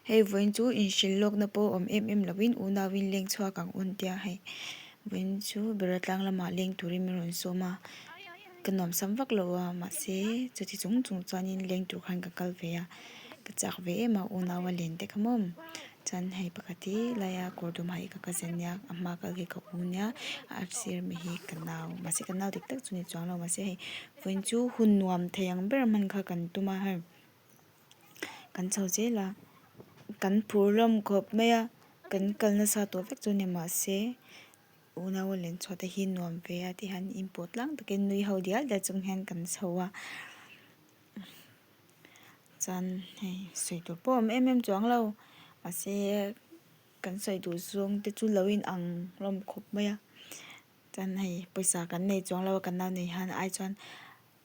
Hei vawiin chu inhrilh lawkna pawh awm em em lovin unauin leng chhuak ang un tia hei vawiin chu Bera tlang lamah leng turin min rawn sawm a ka nuamsam vak lo a mahse chuti chung chung chuanin leng tur khan ka kal ve a ka chak ve em a unau a len te kha maw chuan hei pakhat hi laia kawr dum ha hi ka cousin nia a hma kal hi ka u nia a sir mi hi ka nau mahse ka nau dik tak chu ni chuang lo mahse hei vawiin chu hun nuam thei ang ber hman kha kan tum a hei. Kan chho zel a, kan phur hlawm khawp mai a, kan kal nasa tawh vek chu ni mahse unau a len chhuah te hi nuam ve a ti hian inpawh tlang takin nui ho dial dial chung hian kan chho a chuan hei sawi tur pawh a awm em em chuang lo mahse kan sawi duh zawng te chu lo in ang hlawm khawp mai a chuan hei pawisa kan nei chuang lo a kan nau nei hian ai chuan.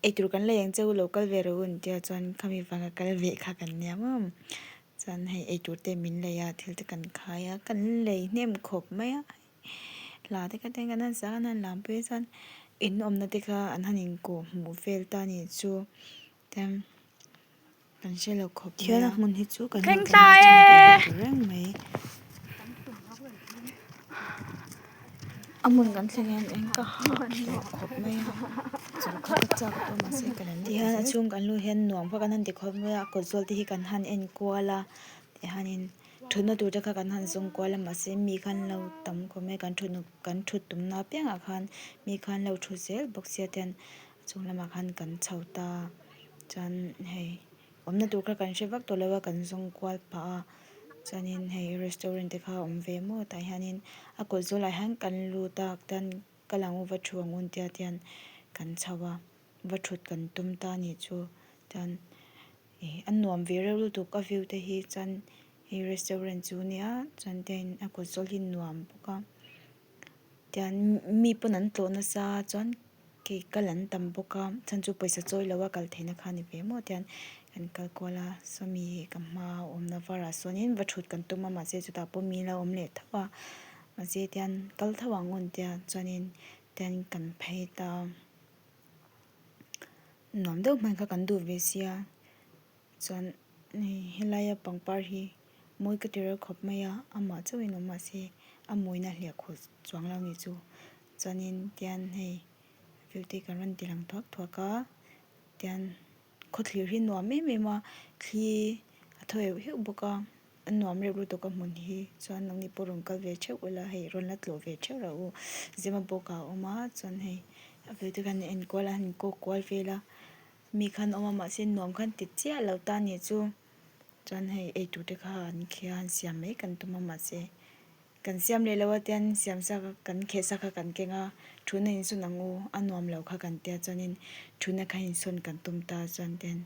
Eitur kan lei ang che u lo kal ve rawh u an tia chuan khami vanga kal ve kha kan nia maw. Chuan hei eitur te min lei a thil te kan khai a kan lei hnem khawp mai a. Hla te kha ten kan han sa kan han lam pui a chuan in awmna te kha an han inkawh hmuh vel ta nih chu chuan kan hre lo khawp mai a. Thian a hmun hi chu kan Thleng ta e! reng mai. A hmun kan thleng hian eng ka hah tawh khawp mai a chu kha ka chak tawh mahse ka la tihian a chhung kan luh hian nuam kha kan han ti khawp mai a kawt zawl te hi kan han en kual a tihianin thutna tur te kha kan han zawng kual a mahse mi kha an lo tam khawp mai a kan thut kan thut tumna apiangah khan mi kha an lo thu zel bawk sia tihian a chung lamah khan kan chho ta chuan hei. Awmna tur kha kan hre vak tawh lo a kan zawng kual pah a chuanin hei restaurant te kha a awm ve maw tah hianin a kawt zawlah hian kan lut a tan kal ang u va thu ang u tia te hian kan chho a va thut kan tum ta a nih chu chuan ih a nuam ve reuh lutuk a view te hi chuan hei restaurant chu nia chuan tiang a kawt zawl hi nuam bawk a tian mi pawn an tlawh nasa chuan. Kei kal an tam bawk a chhan chu pawisa chawi lo a kal theihna kha a ni ve maw tian kan kal kual a sawmi ka hma a awmna varah sawnin va thut kan tum a mahse chutah pawh mi la awm leh tho a mahse tian kal tho ang awn tia chuanin tian kan phei ta nuam deuh hman kha kan duh ve sia chuan hei helaia pangpar hi mawi ka ti reuh khawp mai a amah chauhin awm mahse a mawina hliah khuh chuang lo ni chu. Chuanin tian hei view te kan rawn ti lang thuak thuak a tian khawthlir hi nuam em em a thli a thaw heuh heuh bawk a a nuam reuh lutuk a hmun hi chuan nangni pawh rawn kal ve theuh ula hei rawn la tlawh ve theuh rawh u Zemabawk ah a awm a chuan hei a view te khan en kual a han kawk kual vel a mi khan awm a mahse nuam khan ti chiah lo ta nih chu chuan hei eitur te kha an khia an siam mai kan tum a mahse. Kan siam leh lo a tian siam sa kha kan kheh sa kha kan keng a, thuna insawn ang u, a nuam lo kha kan tia chuanin thuna kha insawn kan tum ta chuan tian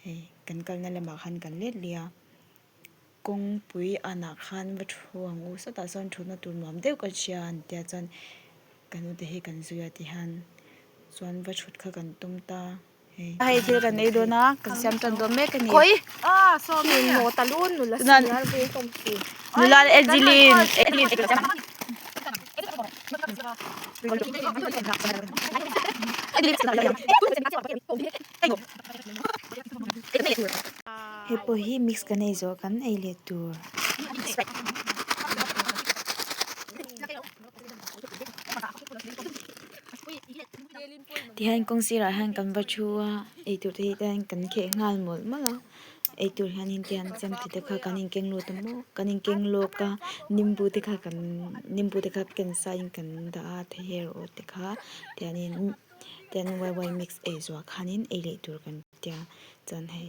hei kan kalna lamah khan kan let leh a, kawngpui anah khan va thu ang u sawtah sawn thutna tur nuam deuh ka hria an tia chuan kan ute hi kan zui a tihian chuan va thut kha kan tum ta. Hei thil kan ei dawn a kan siam tan dawn mek a ni nula Edeline Hei pawh hi mix kan ei zawh kan ei leh tur. Tihian kawng sirah hian kan va thu a eitur te hi tihian kan kheh nghal mawlh mawlh a eitur hianin tihian chemte te kha kan inkeng lut a maw kan inkeng lawk a nimbu te kha kan nimbu te kha ken saiin kan dah a theiheraw te kha tihianin tihian waiwai mix ei zuah khanin ei leh tur kan tia chuan hei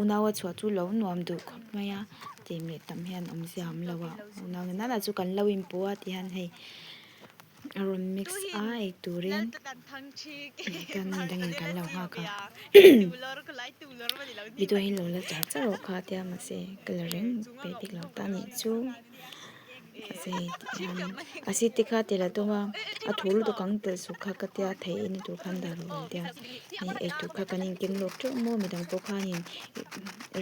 unau a chhuah chu lo nuam duh khawp mai a tlem leh tam hian awmzia a awm lo a unau na nana chu kan lo inpawh a tihian hei. A rawn mix a ei turin kan midangin kan lo nghak a video hi lo la char char rawh kha tia mahse ka la reng peih bik lo ta nih chu mahse hei tihian a seat te kha tel a tum a a thu lutuk ang telh suh kha ka tia theih en tur khan dah rawh kan tia hei eitur kha kan inkeng lawk teuh maw midang pawh khanin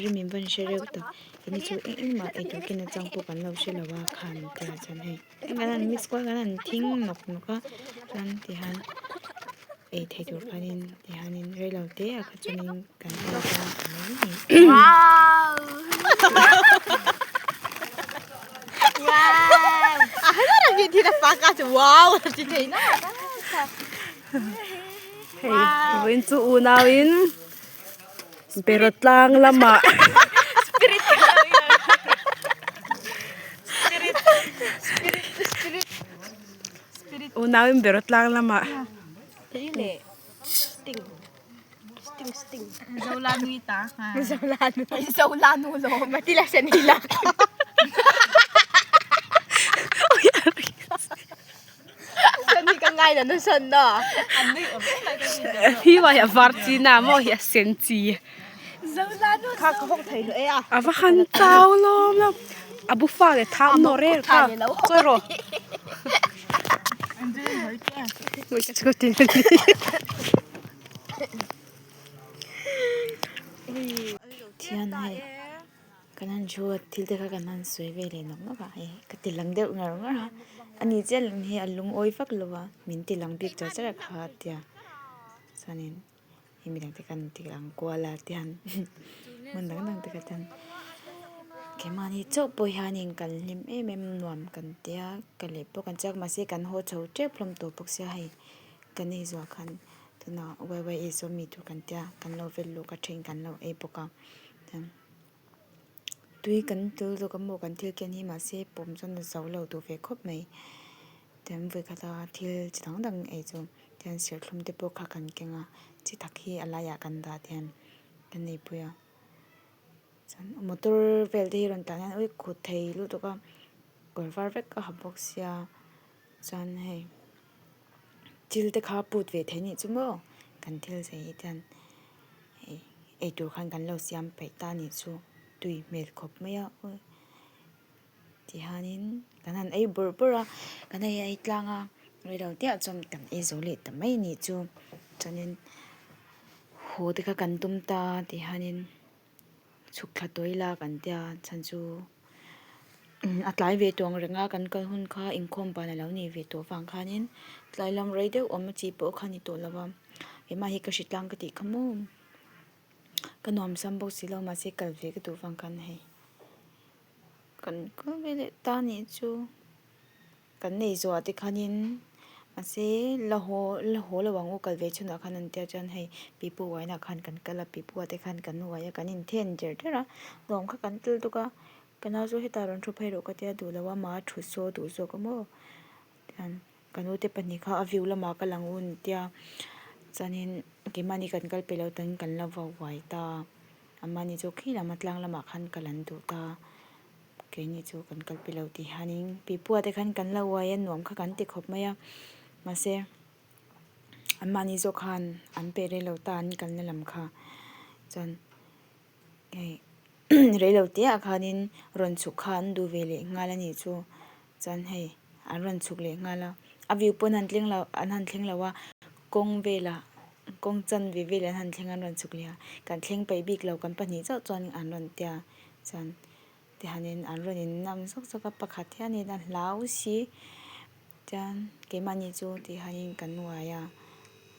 rim in van hre reuh tak keini chu eng engmah eitur ken nachang pawh kan lo hre lo a khan tia chuan hei. Kan han mix kual kan han thing nawk nawk a chuan tihian ei theih tur khanin tihianin reilo te ah kha chuanin kan ei dawn ta mai a ni. Hei vawiin chu unauin beraw tlang lamah unauin beraw tlang lamah Hi a var chi na maw hi a sen chi a va han chau lawm lawm a bu fa leh thau nawh reng kha chawi rawh. Thian hei kan han thu a thil te kha kan han sawi ve leh nawk nawk a hei ka ti lang deuh ngar ngar a ani chiah lang hi a lungawi vak lo a min ti lang bik char char a kha a tia chuanin hei midang te khan ti lang kual a tihian hmun dang dang te kha chuan keimahni chauh pawh hianin kan hlim em em nuam kan tia ka leh pawh kan chak mahse kan haw chho tep hlawm tawh bawk sia hei kan ei zawh khan tunah wai wai saw mi tur kan tia kan lo vel luh ka then kan lo ei bawk a chuan tui kan tul zawk a maw kan thil ken hi mahse pawm chuan a zo lo duh ve khawp mai tiang vawikhat a thil chi dang dang ei chu tiang serthlum te pawh kha kan keng a chi tak hi a laiah kan dah tiang kan neipui a chuan motor vel te hi rawn tlan hian ui khut thei lutuk a kawr var vek a ha bawk sia chuan hei thil te kha put ve thei anih chu maw kan thil zai hi chuan hei eitur khan kan lo siam peih ta anih chu tui hmel khawp mai a aw tihianin kan han ei bawrh bawrh a kan hei ei tlang a reilo te ah chuan kan ei zo leh ta mai anih chu chuanin haw te kha kan tum ta tihianin chhuk thla tawh ila kan tia chhan chu a tlai ve tawh ang reng a kan kal hun kha inkhawm ban alo nih ve tawh vang khanin tlai lam rei deuh awm chi pawh kha ni tawh lo a keimah hi ka hre tlang ka tih kha maw ka nuam sam bawk si lo mahse kal ve ka duh vang khan hei kan kal ve leh ta nih chu. Kan nei zawh ah te khanin mahse la haw la haw lo ang u kal ve chhunah khan an tia chuan hei pipu uainah khan kan kal a pipu ah te khan kan uai a kan inthen der der a nuam kha kan tel tuk a ka nau chu hetah rawn thu phei rawh ka tia duh lo a mah a thu saw duh zawk a maw tichuan ka nu te pahnih kha a view lamah ka lang un tia chuanin keimahni kan kal peih loh tan kan la va uai ta a mahni chu khi lam a tlang lamah khan kal an duh ta. Keini chu kan kal pi lo tih hianin pipu ah te khan kan la uai a nuam kha kan ti khawp mai a mahse anmahni zawk khan an pe rei lo ta an kalna lam kha chuan hei rei lo te ah khanin rawn chhuk kha an duh ve leh nghal a nih chu chuan hei an rawn chhuk leh nghal a a view pawn an thleng lo an han thleng lo a kawng velah kawng chanve velah an han thleng a an rawn chhuk leh a kan thleng peih bik lo kan pahnih chauh chuan an rawn tia chuan tihianin an rawn in nam zawk zawk a pakhat hianin a hlau si chuan keimahni chu tihianin kan uai a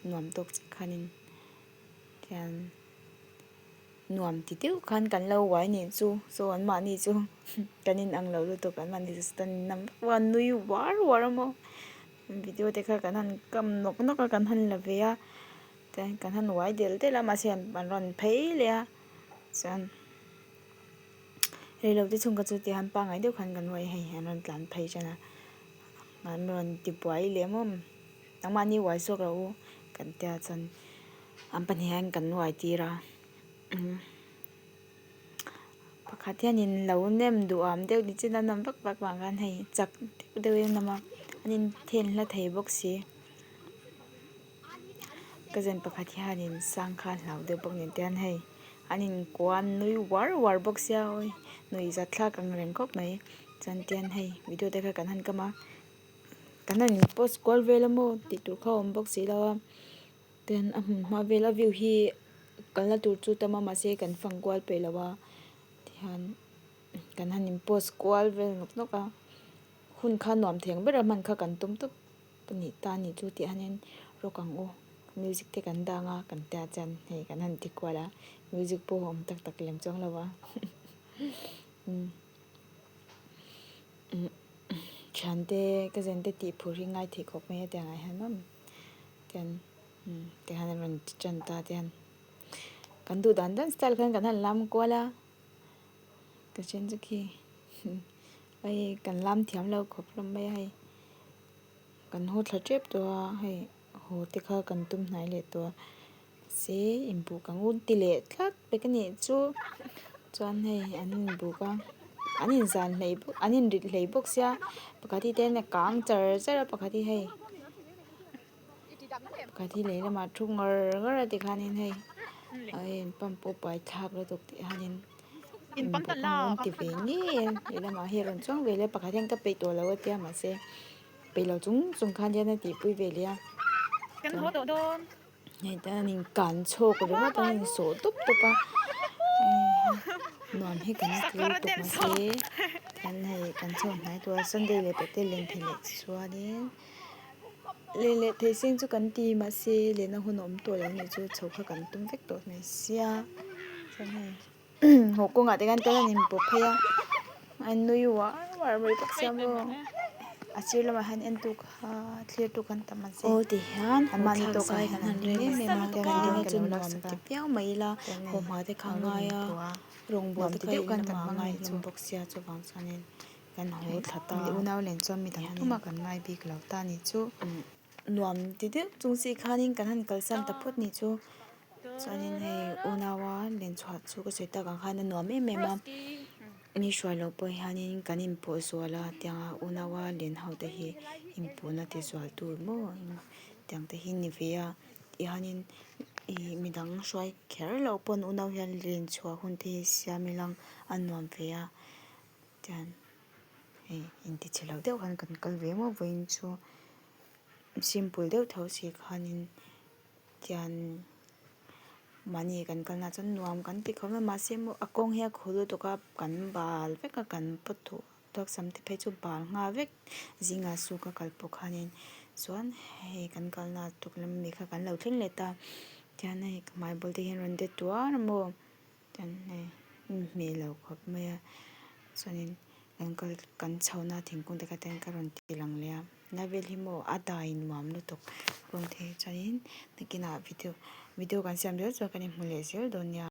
nuam tawk chiah khanin tihian nuam ti deuh khan kan lo uai nih chu saw anmahni chu kan in ang lo lutuk anmahni chu an nam vak a nui uar uar a maw video te kha kan han kam nawk nawk a kan han la ve a chuan kan han uai del del a mahse an rawn phei leh a chuan. Reilote chhung kha chu tihian pangngai deuh khan kan uai hei an rawn tlan phei tan a an rawn ti buai leh maw nangmahni uai zawk rawh u kan tia chuan an pahnih hian kan uai tir a pakhat hianin lo nem duham deuh ni chin a nawm vak vak vang khan hei chak deuh deuhin a nawm a an inthen hla thei bawk si. Cousin pakhat hianin sang kha a hlau deuh bawk nen te hian hei an inkuan nui uar uar bawk sia awi nuih zat thlak ang reng khawp mai chuan tian hei video te kha kan han kam a kan han in post kual vel a maw tih tur kha a awm bawk si lo a tin a hmun hma vel a view hi kalna tur chu tam a mahse kan fang kual peih lo a tihian kan han in post kual vel nawk nawk a hun kha nuam thei ang ber a hman kha kan tum tawp. Ka nih ta nih chu tih hianin rock ang u music te kan dang a kan tia chuan hei kan han ti kual a music pawh a awm tak tak lem chuang lo a umm Thiante cousin te tih phur hi ngai thei khawp mai a tiang ah hian mam tian umm tihian an rawn ti tan ta tihian kan duh dan dan style khan kan han lam kual a ka then chu khi hei kan lam thiam lo khawp hlawm mai a hei kan haw thla tep tawh a hei haw te kha kan tum hnai leh tawh a se inbuk ang u ti leh tlat pek a nih chu chuan hei an inbuk a an inzan hleih bawk an inrit hleih bawk sia pakhat hi te hian a kang char char a pakhat hi hei pakhat hi lehlamah thu ngar ngar a tikhanin hei a in pump pawh pai thlak lutuk tih hianin inbuk ang u an ti ve ngei a lehlamah hi a rawn chuang ve leh a pakhat hian ka peih tawh lo a tia mahse peih lo chung chung khan hian a tihpui ve leh a. Hei te an inkan chhawk ringawt an insawh dup dup a nuam hi kan ti lutuk mahse tihian hei kan chho hnai tur a sunday leh pawh te len thei leh chuanin len leh thei seng chu kan ti mahse lenna hun a awm tawh lo a nih chu chho kha kan tum vek tawh mai sia chuan hei. Haw kawngah te khan tel an inpawh phei a an nui uar uar mai bawk sia maw a sir lamah hian en tu kha thlir tu khan tam mahse aw ti hian an mahni tawk ah hian an ring em em a kan ring chu nuam ti piau mai ila haw hma te kha a ngai a rawngbawl te kha in lamah a ngai hlawm bawk sia chuvang chuanin kan haw thla ta unau len chuan midang tumah kan ngai bik lo ta ni chu. Nuam ti deuh chung si khanin kan han kalsan ta phawt ni chu. Chuanin hei unaua lenchhuah chu ka sawi tak ang khan a nuam em em a mi hruai loh pawh hianin kan inpawh zual a tianga unaua len ho te hi inpawhna ti zual tur maw tiang te hi ni ve a tihianin ih midang hruai kher loh pawn unau hian lenchhuah hun te hi siam ila a nuam ve a tian hei intichhe lo deuh khan kan kal ve maw vawiin chu simple deuh tho si khanin. Tian mahni kan kalna chuan nuam kan ti khawp mai mahse maw a kawng hi a khaw lutuk a kan bal vek a kan pawt duh tawk sam te phei chu bal nghal vek zingah suk a kal pawh khanin chuan hei kan kalna tuk lam mi kha kan lo thleng leh ta tian hei ka hmai bul te hian rawn de tuar a maw tian hei inhmeh lo khawp mai a chuanin kan kal kan chhohna thingkung te kha ten ka rawn ti lang leh a. La vel hi maw a dai nuam lutuk rawng te hi chuanin nakinah video video kan siam zel chuan kan inhmu leh zel dawn nia.